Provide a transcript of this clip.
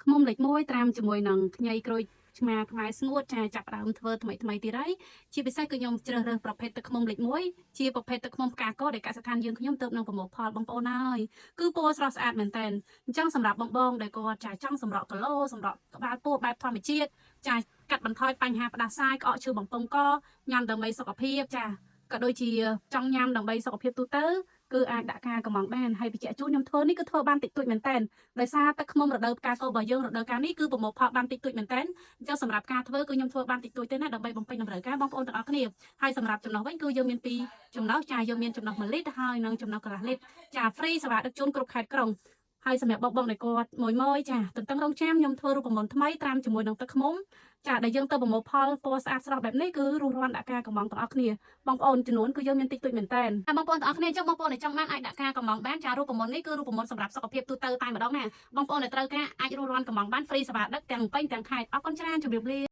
ឃ្មុំលេខ1ត្រាំជាមួយនឹងខ្ញីក្រូចឆ្មាខ្មែរស្ងួតចាចាប់ផ្ដើមធ្វើថ្មីថ្មីទៀតហើយជាពិសេសគឺខ្ញុំជ្រើសរើសប្រភេទទឹកឃ្មុំលេខ1ជាប្រភេទទឹកឃ្មុំផ្កាកដែលកសិដ្ឋានយើងខ្ញុំទៅនឹងប្រមូលផលបងប្អូនហើយគឺពណ៌ស្រស់ស្អាតមែនតើអញ្ចឹងសម្រាប់បងបងដែលគាត់ចាចង់សម្រក់គីឡូសម្រក់ក្បាលពោះបែបធម្មជាតិចាកាត់បន្ថយបញ្ហាផ្ដាសាយក្អកឈឺបំពង់កញ៉ាំដើម្បីសុខភាពចាក៏ដូចជាចង់ញ៉ាំដើម្បីសុខភាពទូទៅគឺអាចដាក់ការកំងបានហើយបញ្ជាក់ជូនខ្ញុំធ្វើនេះគឺធ្វើបានតិចតួចមែនតើដោយសារទឹកឃ្មុំរដូវផ្កាករបស់យើងរដូវកាលនេះគឺប្រមូលផលបានតិចតួចមែនតើអញ្ចឹងសម្រាប់ការធ្វើគឺខ្ញុំធ្វើបានតិចតួចទេណាដើម្បីបំពេញតម្រូវការបងប្អូនទាំងអស់គ្នាហើយសម្រាប់ចំណុះវិញគឺយើងមានពីរចំណុះចាយើងមានចំណុះ1លីត្រហើយនិងចំណុះកន្លះលីត្រចា free សេវាដឹកជូនគ្រប់ខេត្តក្រុងហើយសម្រាប់បងបងដែលគាត់មួយមួយចាទន្ទឹងរង់ចាំខ្ញុំធ្វើរូបមន្តថ្មីត្រាំជាមួយនឹងទឹកឃ្មុំចាដែលយើងទៅប្រមូលផលពណ៌ស្អាតស្រស់បែបនេះគឺរស់រានដាក់ការកំងទាំងអស់គ្នាបងប្អូនចំនួនគឺយើងមានតិចតួចមែនតើបងប្អូនទាំងអស់គ្នាអញ្ចឹងបងប្អូនដែលចង់បានអាចដាក់ការកំងបានចារូបមន្តនេះគឺរូបមន្តសម្រាប់សុខភាពទូទៅតែម្ដងណាបងប្អូនដែលត្រូវការអាចរស់រានកំងបាន free សេវាដឹកទាំងពេញទាំងខេត្តអរគុណច្រើនជម្រាបលា។